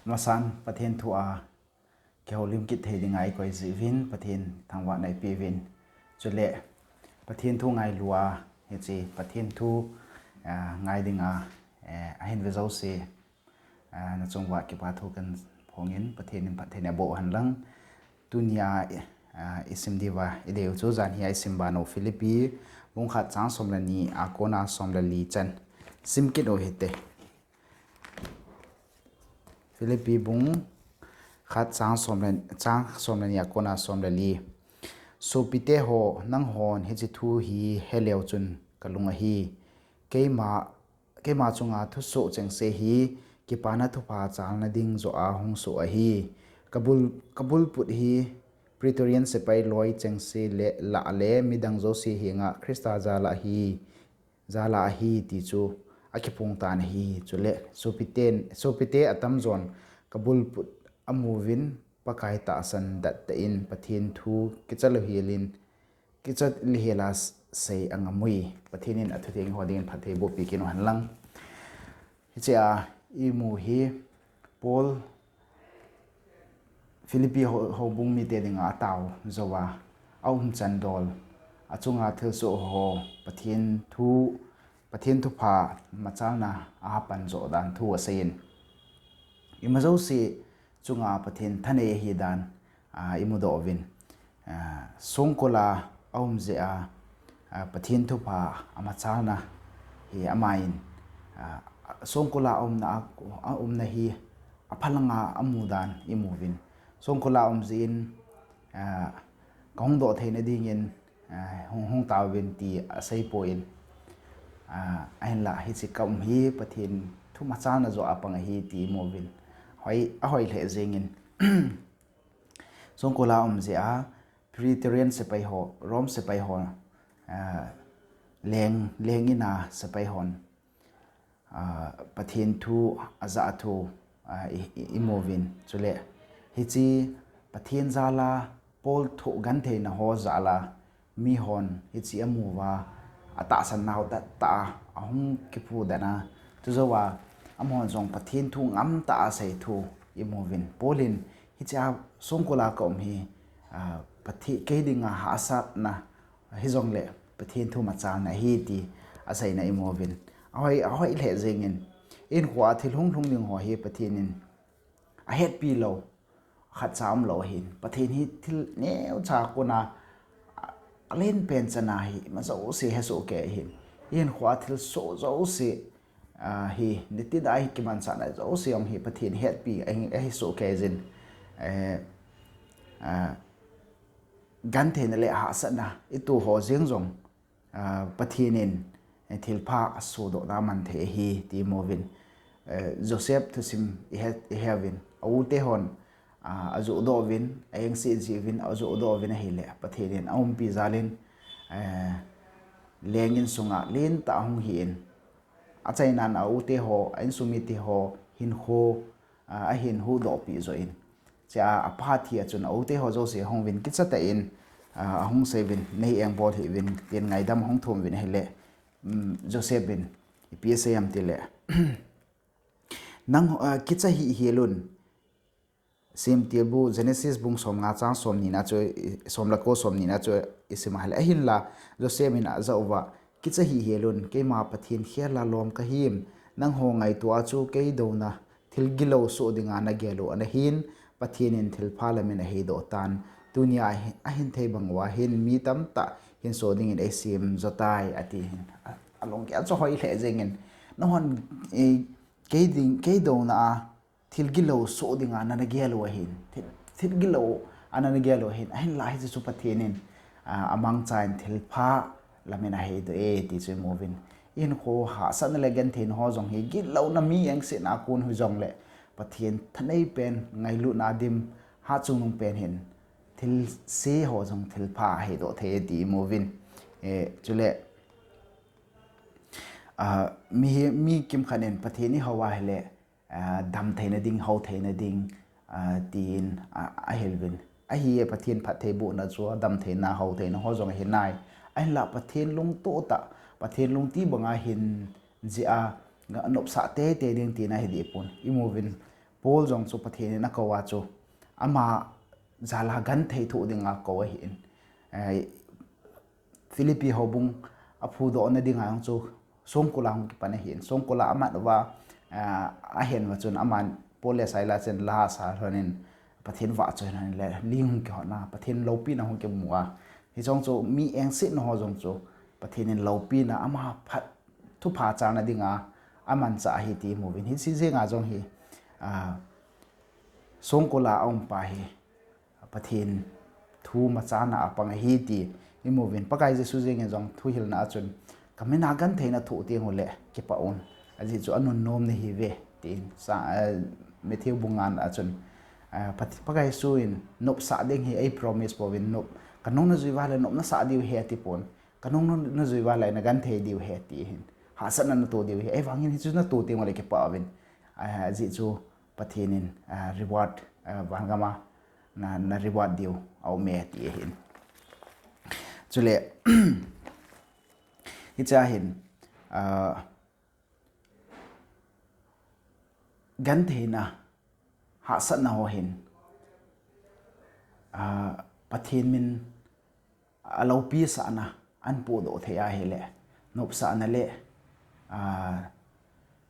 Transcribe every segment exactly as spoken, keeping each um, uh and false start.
Masan Pathen thu a kihoulim kit thei dinga ikoi jeh uvin Pathen thangvahna ipeuvin. Chule Pathen thu ngailu a, hiche Pathen thu, ah, ngai dinga, eh, ahin ve jouse, ah, nachung uva kipa thu kahin phongin, Pathen in phatthei naboh hen lang. Tunia, ah, isim diuva ideiu chu janhia isim ban u Philippi bung khat chang som le ni a kona som le li chan sim kit u hite. Philippi bung khat chang som le, chang som le ni a kona som le li. Sopite ho, nanghon hiche thu hi heleu chun kalung ahi. Keima, keima chunga thusoh chengse hi kipana thupha chalna ding joh a hung soh ahi. Kabul, kabulput hi Praetorian sepai loi chengse le lah le midang jouse henga Christa jal a hi, jal a ahi ti chu akiphong tan ahi. Chule sopite, sopite atamjon kabulput amuvin Pakai tahsan dattah in Pathen thu kicha louhel in, kicha louhel a sei angam ui. Pathen in athutheng ho dingin phatthei bohpi kit u hen lang. Hichea imu hi Paul Philippi ho, houbung mite dinga atao jouva aumchan dol, achunga thilsoh ho, Pathen thu, Pathen thupha machalna apan joh dan thu aseiyin, ima jouse chunga Pathen thanei ahi dan, ah, imudoh uvin. Ah, songkul a aum jeh a, ah, Pathen thupha amachalna hi amahin, ah, songkul a aumna a, aumna hi aphalanga amu dan imuvin. Songkul a aum jeh in, ah, kahung doh theina dingin, ah, hung, hung tauvin ti aseipoi. Ah, ahinla hiche kaum hi Pathen thu machalna joh a pang ahi ti imuvin. Hoi, ahoi lheh jengin. Songkul a aum jeh a Praetorian sepai ho, Rome sepai ho, ah, leng, leng in a sepai hon, ah, Pathen thu ajah thu, ah, i, i, imuvin. Chule hiche Pathen jal a Paul thohgim theina ho jal a mihon hiche amu uva atahsan nau tah tah a ahung kiphudoh na, chujouva amahon jong Pathen thu ngamtah a asei thu imuvin. Paul in hichea songkul a kaum hi, ah, Pathe-, kei dinga hahsatna hijongle Pathen thu machalna ahi ti aseina imuvin. Ahoi, ahoi lheh jengin, ihinkhoa thil hunglhung ding ho hi Pathen in ahetpi lou khatcha umlou ahin. Pathen hi thil neocha kona, a, alen pen chana hi ima jouse hesoh kei ahin. Ihinkhoa thilsoh jouse, ah, hi, nitida hi kimanchahna jouse jong hi Pathen hetpi ahi, ahesoh kei jin. Eh, ah, gentheina le hahsatna ito ho jeng jong, ah, Pathen in, eh, thilpha asodohna aman thei ahi ti imuvin. Eh, Joseph thusim ihe, iheuvin. A u te hon, ah, ajohdoh uvin, aengse jeh uvin, ajohdoh uvin ahile, Pathen in aumpi jal in, eh, leng insunga lentah ahung hi in. Achainan a u te ho, a insung mite ho hinkho, ah, ahin huhdohpi joh in. Chea apa thi a chun a u te ho jouse ahung uvin kichatah in, ah, ahung seiyuvin, nei engbol hih uvin, tin ngaidam ahung thum uvin ahile, um, Joseph in ipi asei em tile, nang, ah, kicha hih hel un. Semtilbu Genesis bung somnga chang somni na chu, i, som le ko somni na chu isim ahile. Ahinla Joseph in ajah uva, kicha hih hel un, keima Pathen khel a lom kahim, nangho ngaito a chu kei douna thil gilou soh dinga nagel u ana hin, Pathen in thilpha lamin aheidoh tan. Tunia ahin, ahin thei bang uva hin mi tamtah hinso dingin eisem jo tai, ati hin. A, alunggel chu hoi lheh jengin. Nahon, eh, kei ding, kei douna a thil gilou soh dinga nana gel u ahin. Thil, thil gilou a nana gel u ahin. Ahinla hiche chu Pathen in, ah, amangchan thilpha lamin aheidoh e ti chu imuvin. Ihinkho hahsatna le gentheina ho jong hi gilouna mi engsetna a kon hijongle Pathen thanei pen, ngailutna dim, hatchungnung pen hin thilse ho jong thilpha aheidoh thei e ti imuvin. Eh, chule, ah, mi hi, mi kimkhat in Pathen ihou ahile, ah, damtheina ding, houtheina ding, ah, tin, ah, ahil uvin. Ahi e, Pathen phattheibohna chu damtheina, houtheina ho jong ahi nai. Ahinla Pathen lungtoh tah, Pathen lungti banga hin jeh a, anopsah teitei ding tina hideh pon. Imuvin, Paul jong chu Pathen in akou a chu, ama jal a genthei thoh dinga kou ahin. Eh, Philippi houbung aphudoh na dinga jong chu songkul a hung kipan ahin. Songkul a amat uva, ah, ahen uva chun aman Paul le Silas in la asa lhonin Pathen vahchoi lhonin le ling hung kihot na, Pathen loupina hung kimu a. Hiche jong chu mi engsetna ho jong chu Pathen in loupina ama phat thupha chalna dinga amanchah ahi ti imu uvin. Hiche jeng a jong hi, ah, songkul a aum pa hi Pathen thu machana a pang ahi ti imu uvin. Pakai Jesu jeng in jong thuhilna a chun, ka min a genthei na thoh teng uleh kipah un. Ajeh chu anunnom nahi uve, tin sa, eh, Matthew bung nga a chun, eh, Pat-, Pakai Jesu in nopsah ding hi ei promise pouvin, nop, ka nung na jui uva le nop nasah diu ahi ati pon. Ka nung na, na jui uva le na genthei diu ahi ti ahin. Hahsatna nato diu ahi. Ahivangin hichu nato teng uleh kipah uvin. Eh, ajeh chu Pathen in, ah, reward, ah, vangam a na, na reward diu aume ti ahin. Chule, hiche a hin, ah, gentheina, hahsatna ho hin, ah, Pathen min aloupi sahna ahin pohdoh thei ahile, nopsahna le, ah,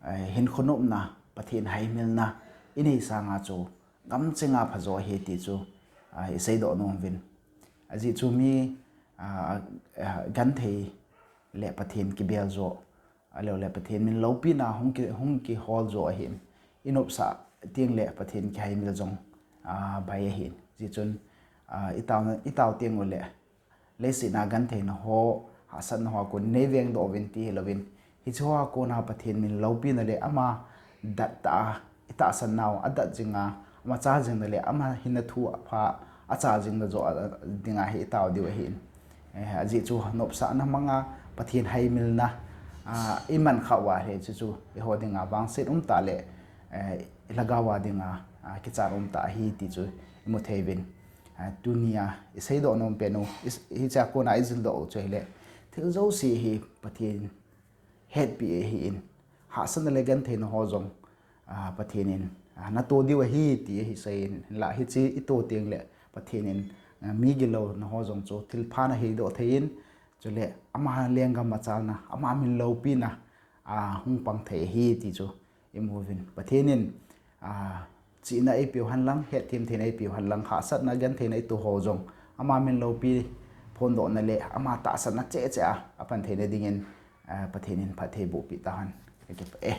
eh, hinkho nopna, Pathen haimilna inei sanga chu gamchenga phajo ahi ti chu, ah, iseidoh nom uvin. Ajeh chu mi, ah, ah, genthei le Pathen kibel jo, ahilou le Pathen min loupina hung ki, hung kihol jo ahin. Inopsah teng le Pathen kihaimil jong, ah, bai ahin. Ajeh chun, ah, itao, itao teng uleh leiset a gentheina ho, hahsatna ho a kon nei vengdoh uvin ti hilouvin, hiche ho a kona Pathen min loupina le ama dat tah a itahsan nau, adat jinga, ama chal jingna le ama hinna thu apha, achal jingna joh a dinga hi itao diu ahin. Eh, ajeh chu nopsahna manga Pathen haimilna, ah, iman khah uva ahile chu chu eiho dinga vangset umtah le, eh, ilhagao a dinga, ah, kichat umtah ahi ti chu imu thei uvin. Ah, tunia iseidoh nom pen u, is-, hiche a kona ijildoh u chu ahile, thil jouse hi Pathen hetpi ahin, hahsatna le gentheina ho jong, ah, Pathen in, ah, nato diu ahi ti ahi seiyin, hinla hiche ito teng le Pathen in, ah, mi gilouna ho jong chu thilpha na hidoh thei in, chule ama lenggam machalna, ama min loupina, ah, hung pang thei ahi ti chu imu uvin. Pathen in, ah, chihna eipeu henlang, hetthem theina eipeu henlang, hahsatna gentheina ito ho jong ama min loupi phondohna le ama tahsanna cheh cheh a apan theina dingin, ah, Pathen in phatthei bohpi tahen. Kakipah e.